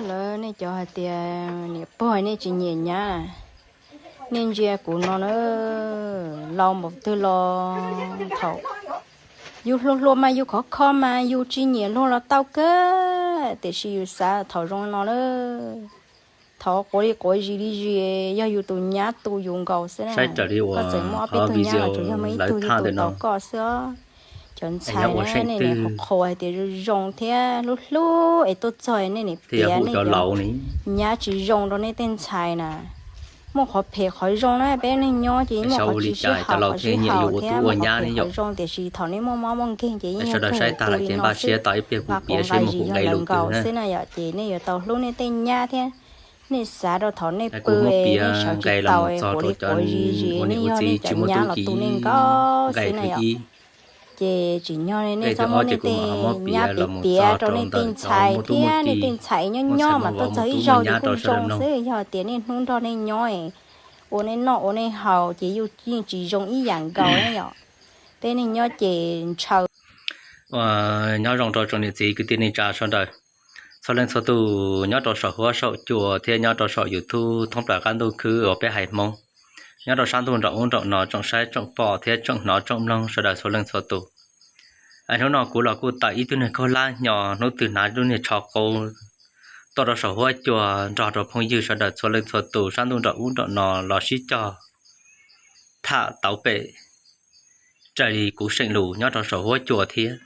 Lawv nej cov hais tias niam pog nej tsis nyiam nyab, nej ntsia kuv no na, laus npaum twg los thaum yus hluas hluas mas yus khov kho mas yus tsis nyiam luag los tau kawg, tiam sis yus xav thaum zoo no na, thaum quav li quav zis li zis yog yus tus nyab tu yus nkaus xwb na. Koj txawm muaj ob peb tug nyab los tsuas yog muaj ib tug yus tu tau koj xwb os. Cov ntxhais na, nej qhuas hais tias zoo zoo thiab hlub hlub es tuaj txog nej niam piav nej cov nyab tsis zoo rau nej tej ntxhais na. Muaj qhov phem qhov zoo na, peb neeg nyob ces muaj qhov tsis sib haum qhov sib haum thiab muaj qhov phem qhov zoo, tiam sis thaum nej muaj mob muaj nkeeg ces yeej yog kawg tu li no xwb, nqa quav nqa zis yog lawv nkaus xwb na yom. Ces nej yuav tau hlub nej tej nyab thiab, nej xav rau thaum nej pw es nej sawv tsis tau es quav li quav zis zis nej yog nej cov nyab los tu nej nkaus xwb na yom. Ces tsim nyog nej txhob muab nej tej nyab piav piav rau nej tej ntxhais thiab nej tej ntxhais nyob nyob mas tuaj txog ib zaug ces kuj zoo xwb, yog tias nej hnub nrog nej nyob ua nej noj ua nej haus ces yus yeej tsis zoo ib yam nkaus na yom. Peb neeg nyob ces ntshaw. Nyob zoo rau tsoom niam txiv kwv tij neej tsa sawv daws, txhua leej txhua tus nyob rau saum huab saum cua thiab nyob rau saum YouTube thoob plaws qab ntuj khwb uas peb haiv Hmoob, nyob rau sab ntuj nraum ub nraum no tsoom saib tsoom pom thiab tsoom hnov tsoom mloog sawv daws txhua leej txhua tus. Hnub no kuv los kuj tawm ib tug niag khaub hlab hnyo hnub twg hnav lub niag tsho qau tuaj rau saum huab cua nrog rau phooj ywg sawv daws txhua leej txhua tus sab ntuj nraum ub nraum no los sib cog tham tauv pem raws li kuv seem lus nyob rau saum huab cua thiab.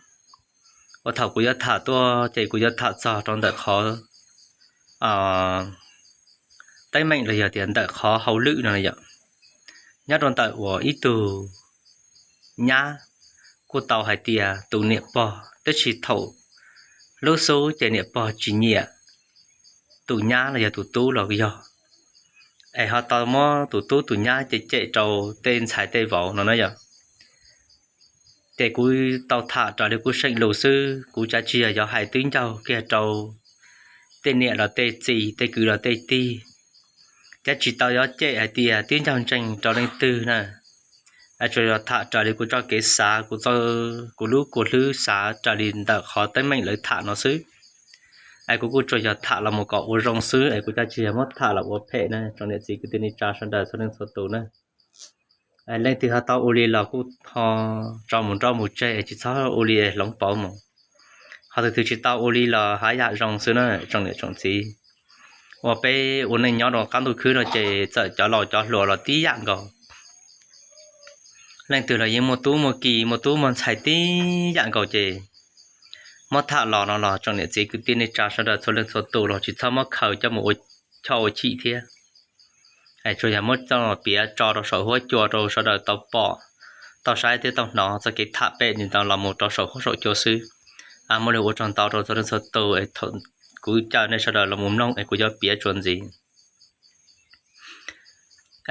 Uas thaum kuv yuav tham tuaj ces kuv yuav tham txog rau ntawm qhov teeb meem los yog tias ntawm qhov hauj lwm no yom. Nyob rau ntawm uas ib tug nyab kuj tau hais tias tus niam pog, tab sis thaum lub xub ces niam pog tsis nyiam tus nyab los yog tus tub los yog, es ho tau muab tus tub tus nyab cem cem rau tej ntxhais tej vauv no na yom. Ces kuv tau tham raws li kuv seem lus xwb, kuv cav tsis yog yuav hais twb ncaug kiag rau tej niam los tej txiv, tej kwv los tej tij, cav tsis tau yuav cem hais tias twb ncaug ntseeg rau leej twg na. Tsuas yog tham raws li kuv txoj kev xav, kuv lub kua hlwb xav raws li ntawm qhov teeb meem lawv tham no xwb. Es kuv kuj tsuas yog tham los mus kom ua zoo xwb, es kuv cav tsis yog muab tham los ua phem na tsoom niam txiv kwv tij neej tsa sawv daws txhua leej txhua tus na. Leej twg ho tau ua li los kuj ho tso mus nroj mus tseg es tsis txhob ua li es hloov pauv mus. Ho tus twg tsis tau ua li los haj yam zoo xwb na tsoom niam tsoom txiv. Uas peb ua neej nyob rau qab ntuj khwb no ces txawm cov laus cov hluas los tib yam nkaus. Leej twg los yeej muaj tub muaj ki muaj tub muaj ntxhais tib yam nkaus ces muab tham los no los tsoom niam txiv kwv tij neej tsa sawv daws txhua leej txhua tus los tsis txhob muab khaws coj mus ua choj ua chim thiab. Tsuas yog muab coj piav tso rau saum huab cua rau sawv daws tau pom, tau saib thiab tau hnov txoj kev tham pem li ntawd los mus rau saum huab saum cua xwb. Muaj li ua tsaug ntau rau txhua leej txhua tus es thaum kuv caw nej sawv daws los mus mloog es kuv yuav piav tsuas ntxiv.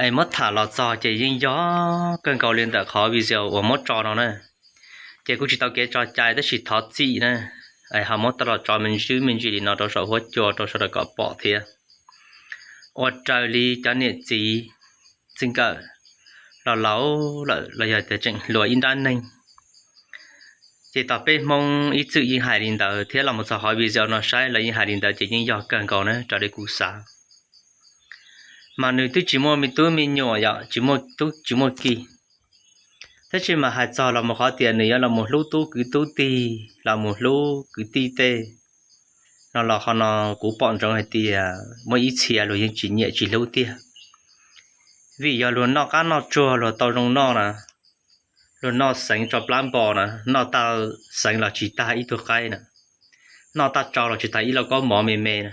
Es muab tham los txog ces yeej yog kawg nkaus li ntawm qhov video uas muab tso no na. Ces kuj tsis tau kev tso cai tab sis thov txim na. Es ho muab tau los tso me ntsis me ntsis li no rau saum huab cua rau sawv daws kom pom thiab. Ua raws li cov niam txiv txij nkawm los laus lawm los yog tias tseem hluas ib nrab neeg, ces tom peb Hmoob ib txwm yeej hais li ntawd thiab los mus txog qhov video no saib los yeej hais li ntawd ces yeej yog kawg nkaus na raws li kuv xav. Mas nws twb tsis muaj me tub me nyuam yom, tsis muaj tub tsis muaj ki, tab sis mas hais txog los mus qhov tias nws yuav los mus hlub tub kwv tub tij, los mus hlub kwv tij tej no los qhov no kuv pom ntsoov hais tias muaj ib txhia luag yeej tsis nyiam tsis hlub tiag. Vim yog luag noj qab noj tsuag luag tau zoo noj na, luag noj xeev tso plab npo na, noj tag xeev los tsis tag ib tug qaib na, noj tag tsau los tsis tag ib lauj kaub mov me me na.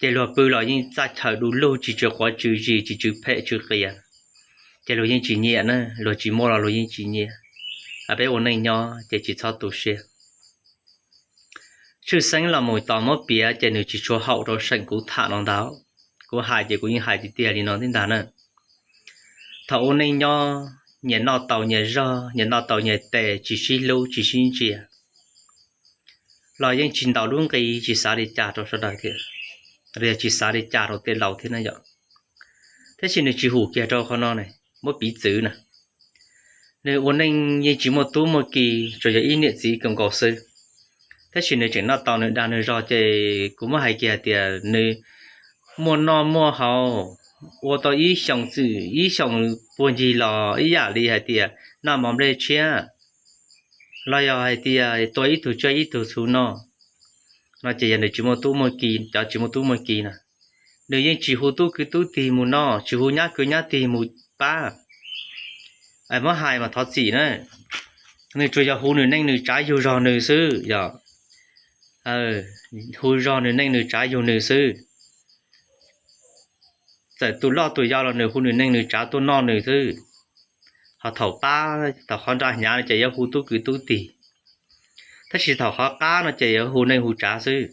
Ces luag pw los yeej txaj chaw du lug tsis tsw quav tsw zis tsis tsw phem tsw qias, ces luag yeej tsis nyiam na, luag tsis muaj los luag yeej tsis nyiam. Peb ua neej nyob ces tsis txhob tu siab. Tshwj xeeb los mus tos muab piav ces nws tsis tshua haum rau seem kuv tham no ntag. Kuv hais ces kuv yeej hais tiag tiag li no thiab ntag na. Thaum ua neej nyob nyias noj tau nyias zog, nyias noj tau nyias tes, tsis sib hlub tsis sib ntsia los yeej tsis ntaus lub nqi tsis xav li cas rau sawv daws thiab, los yog tsis xav li cas rau tej laus thiab na yom. Tab sis nws tsis hum kiag rau qhov no ne, muab piv txwv na. Nws ua neej yeej tsis muaj tub muaj ki, tsuas yog ib niam txiv kawg nkaus xwb, Tab sis nws tseem noj tau nws dag nws zog ces kuv muab hais kiag hais tias nws muaj noj muaj haus, ua tau ib xyoos txwm ib xyoos puag ncig los ib yam li hais tias noj mov nplej tshiab, los yog hais tias tua ib tug tsiaj ib tug txhu noj, no ces yog nws tsis muaj tub muaj ki, cov tsis muaj tub muaj ki na, nws yeej tsis hu tub kwv tub tij mus noj, tsis hu nyab kwv nyab tij mus pab. Muab hais mas thov txim na, nws tsuas yog hu nws neej nws tsav yug zog nws xwb yog, hu zog nws neej nws tsav yug nws xwb. Txawm tus loj tus yau los nws hu nws neej nws tsav tuaj noj nws xwb. Ho thaum pab thaum qhov nra hnyav no ces yuav hu tub kwv tub tij, tab sis thaum qhov qab no ces yuav hu neej hu tsav xwb.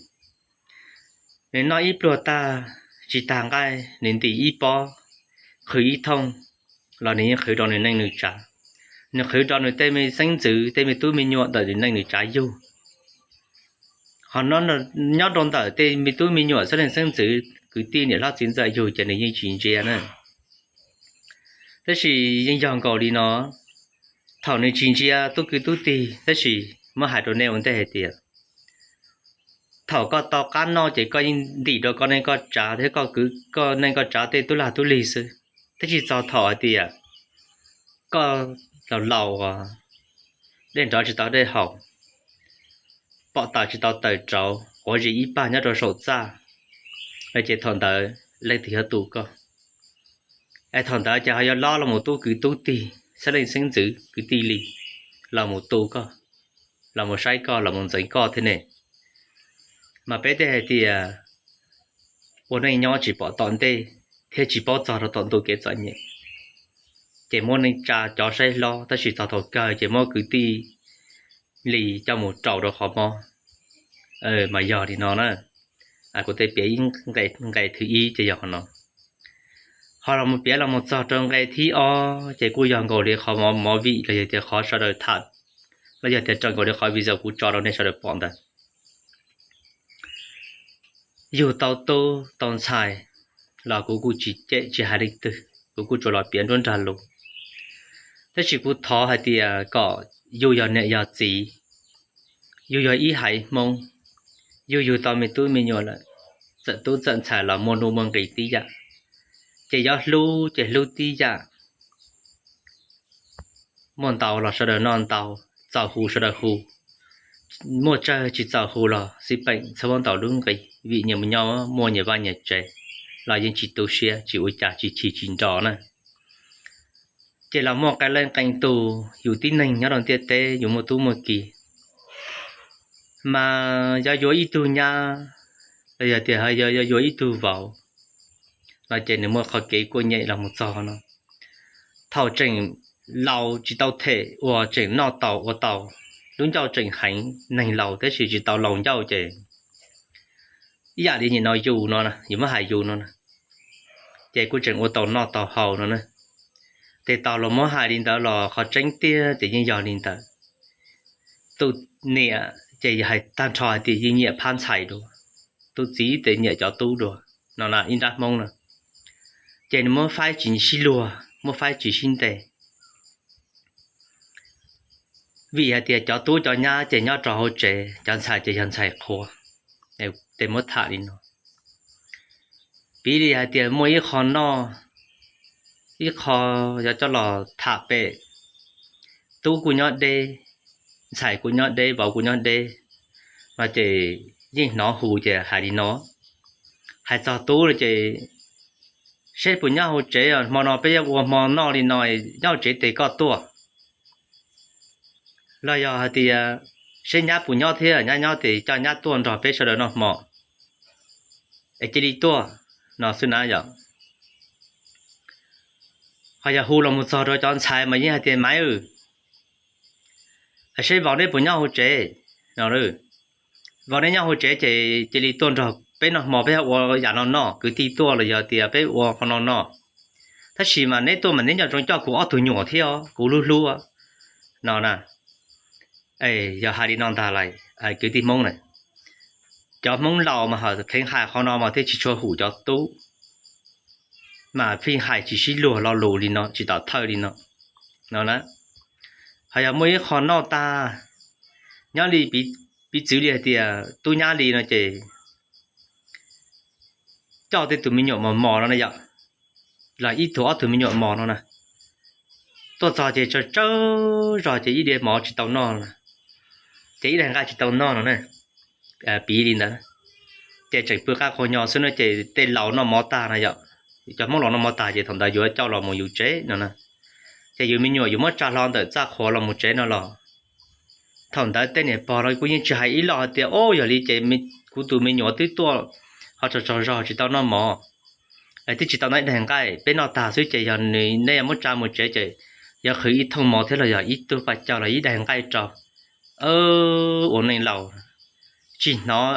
Nws noj ib pluag tag tsis tag nqaij nws ntim ib pob, qhwv ib thooj los nws yeej qhwv rau nws neej nws tsav. Nws qhwv rau nws tej me xeeb ntxwv tej me tub me nyuam ntawm nws neej nws tsav yug. Ho nyob rau ntawm tej me tub me nyuam xeeb leej xeeb ntxwv kwv tij niam hlob txiv ntxawm yug ces nws yeej tsis ntsia na. Tab sis yeej yog nkaus li no, thaum nws tsis ntsia tub kwv tub tij, tab sis muab hais rau nej ua ntej hais tias thaum koj tau qab noj ces koj yeej ntim rau koj neej koj tsav thiab koj kwv koj neej koj tsav tej tub lag tub lig xwb. Tab sis txog thaum hais tias koj laus laus, dej nrov tsis tau dej haus, pom taws tsis tau taws rauv, quav zis ib pag nyob rau saum txaj, ces thaum ntawd leej twg yuav tu koj? Es thaum ntawd ces ho yuav lob los mus tub kwv tub tij, xeeb leej xeeb ntxwv kwv tij li los mus tu koj, los mus saib koj, los mus ntxeev koj thiab ne. Mas peb thiaj hais tias ua neej nyob tsis pom tom ntej thiab tsis paub txog rau tom ntuj kev txom nyem, ces muab neej tsa cov saib hlob, tab sis txog thaum kawg ces muab kwv tij li coj mus rau rau qhov mob. Mas yog li no na, kuv tej piav ib nqe thib ib ces yog qhov no. Ho los mus piav los mus txog rau nqe thib ob ces kuj yog nkaus li qhov mov mov vim los yog tias qhov sawv daws tham, los yog tias raws nkaus li qhov video kuv tso rau nej sawv daws pom ntawd. Yug tau tub tau ntxhais los kuv kuj tsis cem tsis hais leej twg, kuv kuj tsuas los piav nruab nrag lus. Tab sis kuv thov hais tias kom yus yog niam yog txiv, yus yog ib haiv Hmoob, yus yug tau me tub me nyuam lawm, txawm tub txawm ntxhais los muaj nuj muaj nqis tib yam, ces yuav hlub ces hlub tib yam. Muaj ntau los sawv daws noj ntau, txaus hu sawv daws hu, muaj tsawg tsis txaus hu los xij peem txhob muab ntaus lub nqi, vim nyias mus nyob muaj nyias vaj nyias tsev los yeej tsis tu siab tsis ua cas tsis chim tsis nro na. Ces los muaj qee leej qee tus yus tib neeg nyob rau ntiaj teb yus muaj tub muaj ki, mas yog yuav ib tug nyab los yog tias yog yuav ib tug vauv no ces nws muaj qhov kev kuaj nyem los mus txog no. Thaum tseem laus tsis tau them uas tseem noj tau ua tau, lub ncauj tseem heev, neeg laus tab sis tsis tau laus ncauj ces ib yam li nim no yus no, yus muab hais yus no na, ces kuj tseem ua tau noj tau haus no na. Tes tau los muab hais li ntawd los qhov tseeb tiag ces yeej yog li ntawd. Tus niam ces hais tag nrho hais tias yeej nyiam phab ntxhais dua, tus txiv ces nyiam cov tub dua no na, ib nrab Hmoob na. Ces nws muab faib tsis sib luag, muab faib tsis sib ntes. Vim hais tias cov tub cov nyab ces nyob rau hauv tsev, cov ntxhais ces yog ntxhais qhua. Tes muab tham li no, piv li hais tias muaj ib qho noj, ib qho yuav coj los tham pem, tub kuj nyob deb, ntxhais kuj nyob deb, vauv kuj nyob deb, no ces yeej hnov hu ces hais li no, hais txog tub no ces seb puas nyob hauv tsev, hmo no peb yuav ua hmo noj li no, nyob hauv tsev tes koj tuaj. Los yog hais tias seb nyab puas nyob thiab, nyab nyob tes coj nyab tuaj nrog peb sawv daws noj hmo, es cia li tuaj no xwb na yom. Ho yog hu los mus txog rau cov ntxhais mas yeej hais tias maiv, seb vauv neb puas nyob hauv tsev no, vauv neb nyob hauv tsev ces cia li tuaj nrog peb noj hmo, peb ua yam no noj, kwv tij tuaj los yog tias peb ua qhov no noj. Tab sis mas neb tuaj mas neb nco ntsoov coj kuv ob tug nyuam thiab, kuv hlub hlub no na. Yog hais li no ntag lais kwv tij Hmoob na, cov Hmoob laus mas ho kheev hais qhov no mas thiaj tsis tshua hum cov tub, mas pheej hais tsis sib luag lo lus li no, tsis tom thawj li no, no na. Ho yog muaj ib qho noj tag, nyob li piv piv txwv li hais tias tub nyab li no ces coj tej tus me nyuam mos mos no na yom, los ib tug ob tug me nyuam mos no na, tuaj txog ces tsawg tsawg zog ces ib diav mov tsis tau noj na, ces ib daig nqaij tsis tau noj no na, piv li ntawd, ces tseem pw qab qhua nyo xwb no ces tej laus noj mov tag no yom, cov Hmoob laus noj mov tag ces thaum ntawd yuav coj los mus yus tsev no na, ces yus me nyuam yus muab tsa hlo ntawm txaj qhua los mus tsev no los thaum ntawd tej niam pog los kuj yeej tsis hais ib los hais tias, o, yog li ces kuv tus me nyuam twb tuaj ho tsaug tsaug zog tsis tau noj mov, twb tsis tau noj ib daig nqaij, peb noj tag xwb ces yog nws nej yog muab tsa mus tsev ces yog qhwv ib thooj mov thiab los yog ib tug pa caug los ib daig nqaij rau. Ua neej laus tsis hnov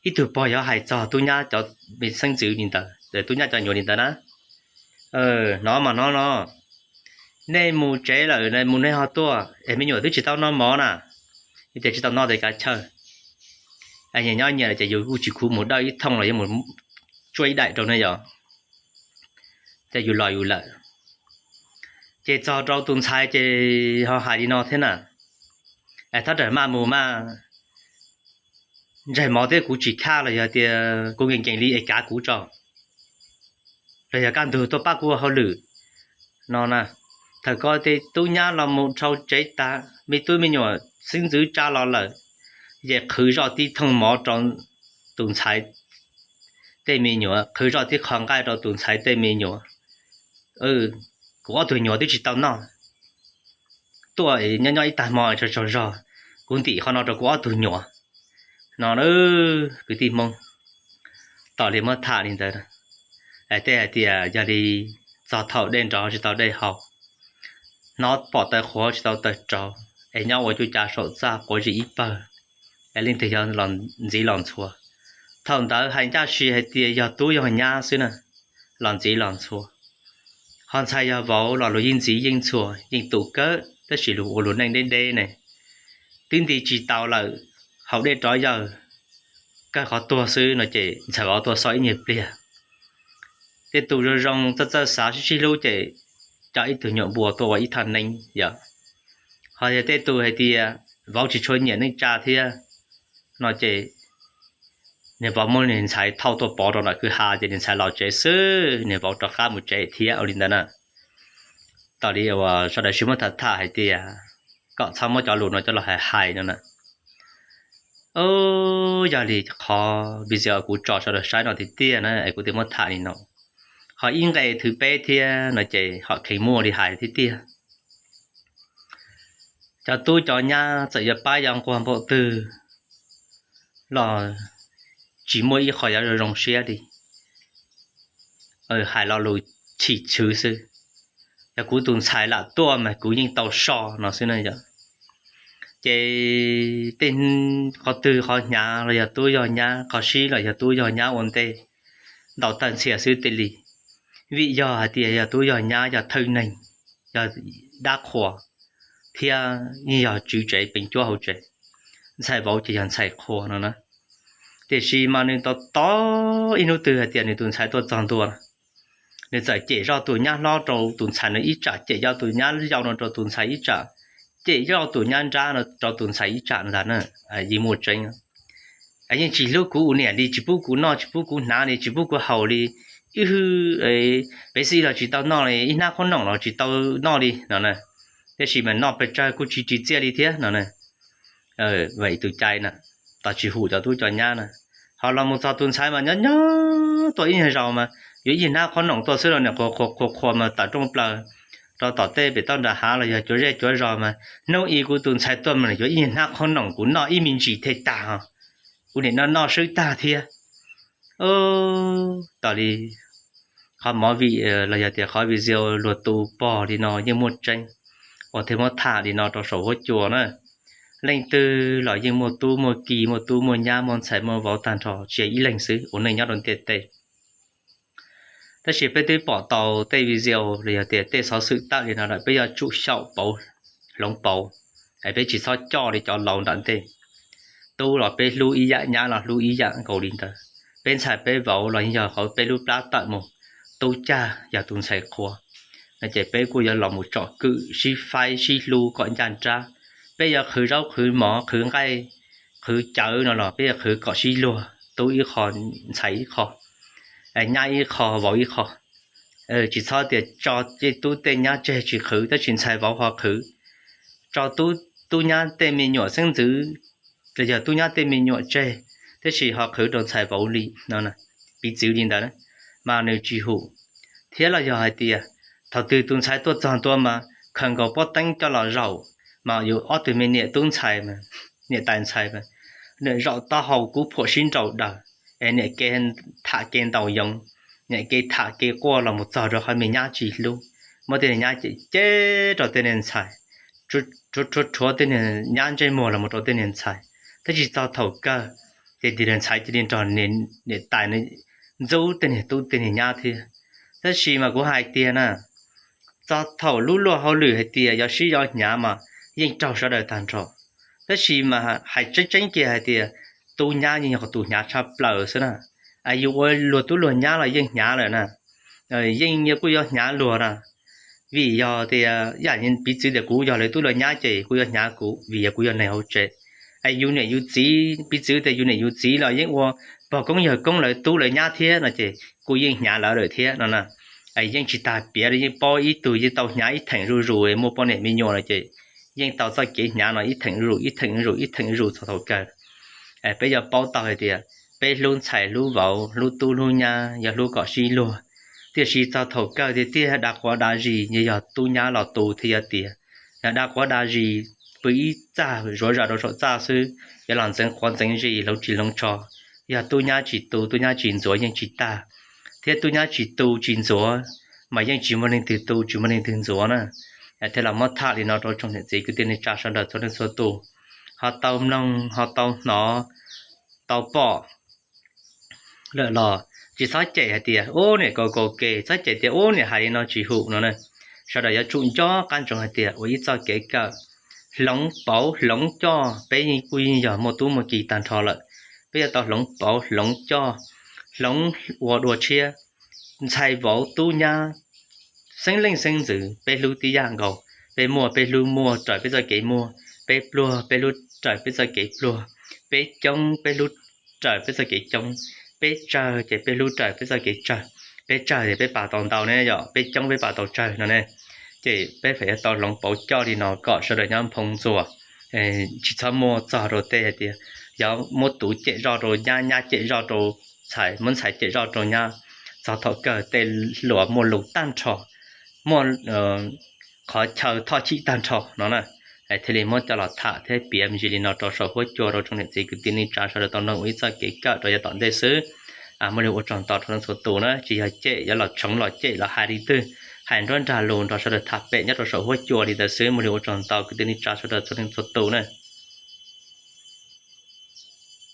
ib tug pog yuav hais txog tub nyab cov me xeeb ntxwv li ntawd, tub nyab cov nyuam li ntawd na. Hnov mas hnov no, nej mus tsev lawm mus nej ho tuaj es me nyuam twb tsis tau noj mov na, tias tsis tau noj tes kav chaw, nyias nyob nyias ces yus kuj tsis khuv mus dawj ib thooj los yuav mus tsuaj ib daim rau ne yom, ces yus los yus lawm. Ces txog rau tus ntxhais ces ho hais li no thiab na, thov rawm maj mus maj, ntsais mov thiab kuv tsis khaj los yog tias kuv nkees nkees li es kav kuv tso, los yog kaj ntug tuaj pab kuv ua hauj lwm no na. Thaum ko ces tub nyab los mus dhau tsev tas, me tub me nyuam xeeb ntxwv tsa los lawm, ces qhwv zoj tib thooj mov rau tus ntxhais tej me nyuam, qhwv zoj tib qho nqaij rau tus ntxhais tej me nyuam. Kuv ob tug nyuam twb tsis tau noj, tuaj nyob nyob ib tag hmo tsaug tsaug zog, kuv ntim qhov no rau kuv ob tug nyuam no. Kwv tij Hmoob, tos li muab tham li ntawd, tej hais tias yog li txog thaum dej nrov tsis tau dej haus, hnov pom taw qhuav tsis tau taw rauv, es nyob ua cuj cav saum txaj quav zis ib pawg, es leej twg yog los ntxiv los ntxhua. Thaum ntawd hais ncaj si hais tias yog tub yog nyab xwb na, los ntxiv los ntxhua. Ho ntxhais yog vauv los luag yeej ntxiv yeej ntxhua yeej tu kawg tab sis luag ua luag neej deb deb ne, twb nti tsis tau lawm, haus dej rov yawg kawg qhov tuag xwb no ces ntxhais vauv tuaj xauj ib nyuag pliag. Tej tus zoo zoo txawj txawj xav sib sib hlub ces coj ib tug nyuam npua tuaj ua ib thaj neeb yom. Ho yog tej tus hais tias vauv tsis tshua nyiam neej tsa thiab no ces niag vauv muab niag ntxhais thauj tuaj pov rau nram kwj ha ces niag ntxhais los tsev xwb, niag vauv rov qab mus tsev thiab ua li ntawd na. Tos li uas sawv daws sib muab tham tham hais tias kom txhob muab cov lus no coj los hais hais no na. Yog li qhov video kuv tso sawv daws saib no tiag tiag na es kuv thiaj muab tham li no. Ho ib nqe thwv peb thiab no ces hom kheev muaj li hais tiag tiag. Cov tub cov nyab txawm yuav pab yuav nquag npaum twg los tsis muaj ib qho yuav zoo zoo siab li. Hais lo lus chim chwv xwb. Yog kuv tus ntxhais lam tuaj mas kuv yeej tau so no xwb na yom. Ces tej qhov twg qhov hnyav los yog tub yog nyab, qhov sib los yog tub yog nyab ua ntej, ntaus tawg ntxhias xwb tej li. Vim yog hais tias yog tub yog nyab yog thawj neeg, yog dab qhuas, thiab yeej yog tswv tsev peev cuab hauv tsev, ntxhais vauv ces yog ntxhais qhua no na. Tiam sis mas nws tos tos ib hnub twg hais tias nws tus ntxhais tuaj txog ntua, nws txawm cem zoj tus nyab hlob rau tus ntxhais no ib tsam, cem zoj tus nyab yau no rau tus ntxhais ib tsam, cem zoj tus nyab nrab no rau tus ntxhais ib tsam ntag na. Yeej muaj tseeb. Yeej tsis hlub kuv ua niam li, tsis pub kuv noj tsis pub kuv hnav li, tsis pub kuv haus li, ib hwj pev xij los tsis tau noj li, ib hnab qhob noom los tsis tau noj li no na. Tiam sis mas noj pes tsawg kuj tsis ris txiaj li thiab no na. Vam tus cai na, tos tsis hum cov tub cov nyab na. Ho los mus txog tus ntxhais mas nyob nyob tuaj ib nyuag zaus mas yuav ib hnab qhob noom tuaj xwb los nim qhuas qhuas qhuas mas tawm rooj plaws rau tom tej pem toj nram hav los yog cuav zej cuav zos mas hnub i kuv tus ntxhais tuaj mas yuav ib nyuag hnab qhob noom kuv noj ib me ntsis thiaj tag os. Kuv nim no noj swb tag thiab. Tos li qhov movie los yog tias qhov video luag tu pog li no yeej muaj tseeb, uas thiaj muab tham li no rau saum huab cua na. Leej twg los yeej muaj tub muaj ki, muaj tub muaj nyab, muaj ntxhais muaj vauv tag nrho, tsis yog ib leeg xwb ua neej nyob rau ntiaj teb. Tab sis peb twb pom tau tej video los yog tias tej xov xwm tawm li no lawm, peb yuav tsum xyaum pauv, hloov pauv, es peb tsis txhob coj li cov laus nram ntej. Tub los peb hlub ib yam, nyab los hlub ib yam nkaus li ntawd. Peb ntxhais peb vauv los yeej yog qhov peb lub plab tawm mus, tub cag yog tus ntxhais qhua no ces peb kuj yuav los mus tsom kwm sib faib sib hlub kom ncaj nrab. Peb yuav qhwv zaub qhwv mov qhwv nqaij qhwv cawv no los peb yuav qhwv kom sib luag, tub ib qho, ntxhais ib qho, nyab ib qho, vauv ib qho. Tsis txhob tias tso tej tub tej nyab tseg tsis qhwv, tab sis ntxhais vauv ho qhwv. Tso tub, tub nyab tej me nyuam xeeb ntxwv los yog tub nyab tej me nyuam tseg, tab sis ho qhwv rau ntxhais vauv li no, piv txwv li ntawd, mas nws tsis hum. Thiab los yog hais tias thaum twg tus ntxhais tuaj txog ntua mas khaws nkaus pob teeb coj los zaum, mas yus ob tug me niam tub ntxhais, niam tais ntxhais, niam zaum taub hau kub phuam sib nraus daws, es niam kev tham kev ntaus yoov, niam kev tham kev quaj los mus txog rau qhov me nyab tsis hlub, muab tej niag nyab cem cem rau tej niag ntxhais, rhuav rhuav tej niag nyab ntsej muag los mus rau tej niag ntxhais, tab sis txog thaum kawg ces tus niag ntxhais cia li nrog niam tais ntxub tej niag tub tej niag nyab thiab. Tab sis mas kuv hais tiag na, txog thaum lub luag hauj lwm hais tias yog sib yuav hnyav mas yeej raug sawv daws tag nrho. Tab sis mas hais tseeb tseeb kiag hais tias tub nyab yeej yog tus hnyav tshaj plaws xwb na. Yus ua luag tub luag nyab los yeej hnyav lawm na, yeej kuj yuav hnyav luag na. Vim yog tias yam piv txwv tias kuv yog lawv tub lawv nyab ces kuj yuav hnyav kuv vim yog kuv yog neeg hauv tsev. Es yus niam yus txiv, piv txwv tias yus niam yus txiv los yeej ua pog koob yawg koob lawv tub lawv nyab thiab no ces kuj yeej hnyav lawv lawm thiab no na. Yeej tsis tas piav li, yeej paub ib tug yeej tau hnyav ib theem zuj zus, muaj poj niam me nyuam no ces yeej tau txoj kev hnyav no ib theem zuj zus, ib theem zuj zus, ib theem zuj zus txog thaum kawg. Peb yuav paub tau hais tias peb hlub ntxhais hlub vauv, hlub tub hlub nyab yog hlub kom sib luag, tiam sis txog thaum kawg tiag tiag dav quav dav zis yog tub nyab los tu thiaj yuav tiav. Yog dav quav dav zis pw ib txaj zuav zam rau saum txaj xwb, yuav los ntxeev quav ntxeev zis hloov ris hloov tsho, yog tub nyab tsis tu tub nyab tsis ntxuav yeej tsis tag, thiab tub nyab tsis tu tsis ntxuav mas yeej tsis muaj leej twg tu tsis muaj leej twg ntxuav na. Thiaj los muab tham li no rau tsoom niam txiv kwv tij neej tsa sawv daws txhua leej txhua tus ho tau mloog ho tau hnov tau pom lawm los tsis txhob cem hais tias ub niam kaus kaus ke, txhob cem tias ub niam hais li no tsis hum no na. Sawv daws yuav tsum nco qab ntsoov hais tias ua ib txoj kev kawm hloov pauv hloov coj, peb yeej kuj yeej yog muaj tub muaj ki tag nrho lawm, peb yuav tau hloov pauv hloov coj, hloov ua dua tshiab. Ntxhais vauv tub nyab, xeeb leej xeeb ntxwv peb hlub tib yam nkaus, peb muaj peb hlub muaj raws peb txoj kev muaj, peb pluag peb hlub raws peb txoj kev pluag, peb coob peb hlub raws peb txoj kev coob, peb tsawg ces peb hlub raws peb txoj kev tsawg, peb tsawg ces peb pam tau ntau ne yom, peb coob peb pam tau tsawg no ne. Ces peb feem yuav tau hloov pauv coj li no kom sawv daws nyob nphoo ntxuas, tsis txhob muaj txog rau tej hais tias yog muab tub cem zoj rau nyab, nyab cem zoj rau ntxhais, muab ntxhais cem zoj rau nyab, txog thaum kawg tej hluas muaj lus tag nrho, muaj qhov chaw thoj chim tag nrho no na. Thiaj li muab coj los tham thiab piav me ntsis li no rau saum huab cua rau tsoom niam txiv kwv tij neej tsa sawv daws tau mloog ua ib txoj kev kawm rau yav tom ntej xwb. Muaj li ua tsaug ntau rau txhua tus na, tsis yog cem yuav los tshee los cem los hais li twg, hais nruab nrag lus nrog sawv daws tham pem nyob rau saum huab cua li ntawd xwb. Muaj li ua tsaug ntau kwv tij neej tsa sawv daws txhua leej txhua tus na.